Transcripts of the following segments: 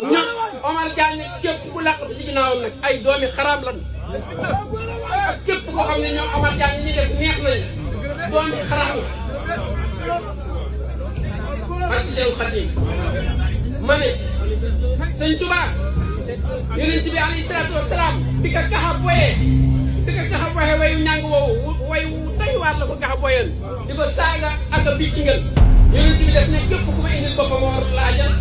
ñun Omar Diagne képp ku làqatu ci ginnaawam nag ay doomi xaraam lan ak képp koo xam ne ñoom Omar Diagne ñi def neex nañ doomi xaraam la ak Cheikh Khadim ma ne sëñ Tuubaa yonent bi alayhi salaatu wasalaam bi ka kaxa boyee wayu ñàng woowu way wu doy waar la ko kaxa boyoon di ko saaga ak a biccingal yonent bi def ne képp ku ma indil boppam war laa jël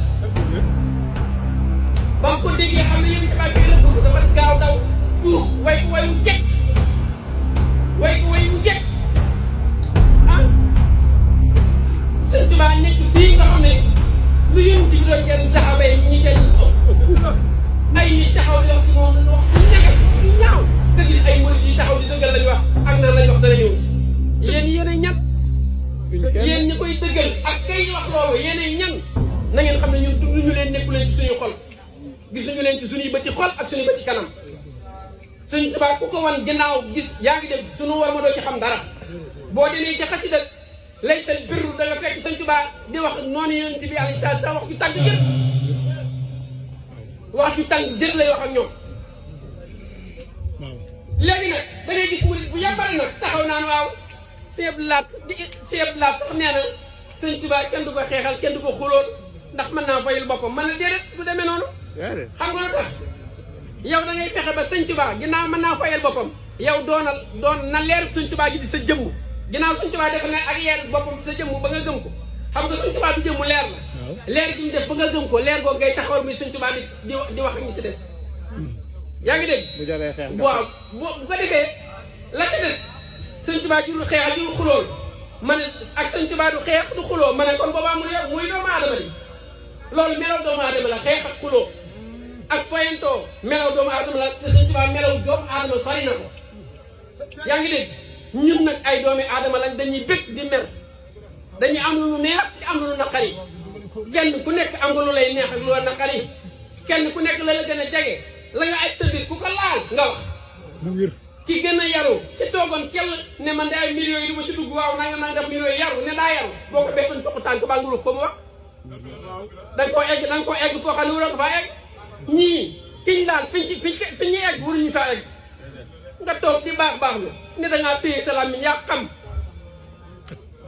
ba nga ko déggee xam ne yonent bi koy rëbb dafa gaaw daw tuub way ko wayu jekk ah sëñ Tuubaa nekk fii nga xam ne lu yonent bi doon jël saxaaba yi ñi jël ay nit taxaw di wax ci moom lu wax lu ñaga lu ñaaw nga gis ay murid yi taxaw di dëggal lañu wax ak naan lañu wax dana ñëw ci yéen yéenay ñan yéen ñi koy dëggal ak kay wax loolu yéenay ñan na ngeen xam ne ñun dunduñu leen nekku leen ci suñuy xol gisuñu leen ci suñuy bëti xol ak suñuy bëti kanam Sëñ Tuubaa ku ko wan ginnaaw gis yaa ngi dégg suñu war ma doo ci xam dara boo demee ci xasida laysa birru da nga fekk Sëñ Tuubaa di wax noonu yonent bi alayhi salaatu salaam wax ju tàng jër wax ju tàng jër lay wax ak ñoom léegi nag da ngay gis murid bu yàmbare nag taxaw naan waaw Sëñ Abdou Lahad sax nee na Sëñ Tuubaa kenn du ko xeexal kenn du ko xulool ndax mën naa fayul boppam mën na déedéet du demee noonu xam nga lu tax yow da ngay fexe ba Sëñ Tuubaa ginnaaw mën naa fayal boppam yow doon na leeru Sëñ Tuubaa gi di sa jëmm ginnaaw Sëñ Tuubaa def na ak leer boppam sa jëmm ba nga gëm ko xam nga Sëñ Tuubaa du jëmm leer la leer gi ñu def ba nga gëm ko leer googu ngay taxawal muy Sëñ Tuubaa di wax ak ñi si des yaa ngi dégg waaw bu ko defee la ca des Sëñ Tuubaa jurul xeex jurul xulool ma ne ak Sëñ Tuubaa du xeex du xuloo ma ne kon boobaa muy doomu aadama li loolu melaw doomu aadama la xeex ak xuloo ak fayantoo melaw doomu aadama la te Sëñ Tuubaa melaw doomu aadama sori na ko yaa ngi dégg ñun nag ay doomi aadama lañ dañuy bëgg di mer dañuy am lu neex di am lu naqari kenn ku nekk am nga lu lay neex ak lu la naqari kenn ku nekk la gën a jege la nga aj sa biir ku ko laal nga wax ki gën a yaru ci toogoon kell ne man de ay millions yi du ma ci dugg waaw naa nga naan def millions yi yaru ne daa yaru boo ko bettoon coq tànk baa nguruf ko mu wax da nga koo egg foo xam ne waroo ko faa egg ñii kiñ daal fi ñu egg waruñu faa egg nga toog di baax lu ne da ngaa téye sa làmmiñ yaa xam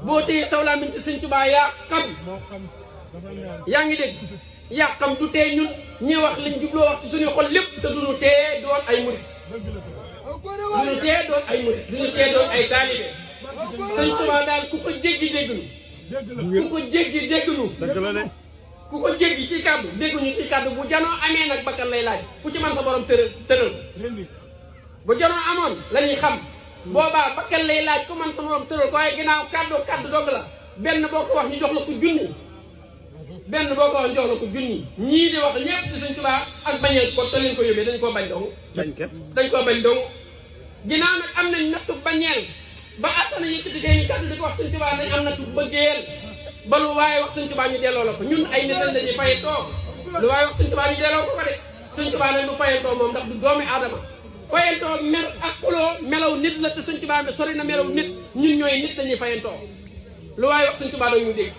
boo téye sa làmmiñ ci Sëñ Tuubaa yaa xam yaa ngi dégg yaa xam du tee ñun ñi wax liñ jubloo wax ci suñu xol lépp te duñu tee doon ay murit duñu tee doon ay murit duñu tee doon ay taalibe Sëñ Tuubaa daal ku ko jéggi déggunu ku ko jéggi déggunu ku ko jéggi ci kàddu dégguñu ci kàddu bu janoo amee nag bakkan lay laaj ku ci man sa borom tëral bu janoo amoon la ñuy xam boobaa bakkan lay laaj ku man sa borom tëral ko waaye ginnaaw kàddu dogg la benn boo ko wax ñu jox la ko junni benn boo ko wax ñu jox la ko junni ñii di wax ñëpp ci Sëñ Tuubaa ak bañeel ko te leen ko yóbbee dañ koo bañ dong dañ koo bañ dong ginnaaw nag am nañ nattu bañeel ba attana yëkkati seen i kàddu di ko wax Sëñ Tuubaa dañ am nattu bëggeel ba lu waaye wax Sëñ Tuubaa ñu delloo la ko ñun ay nit lañ dañuy fayantoo lu waaye wax Sëñ Tuubaa ñu delloo ko de Sëñ Tuubaa nag du fayantoo moom ndax du doomi aadama fayantoo mer ak xuloo melaw nit la te Sëñ Tuubaa sori na melaw nit ñun ñooy nit dañuy fayantoo lu waaye wax Sëñ Tuubaa dañu dégg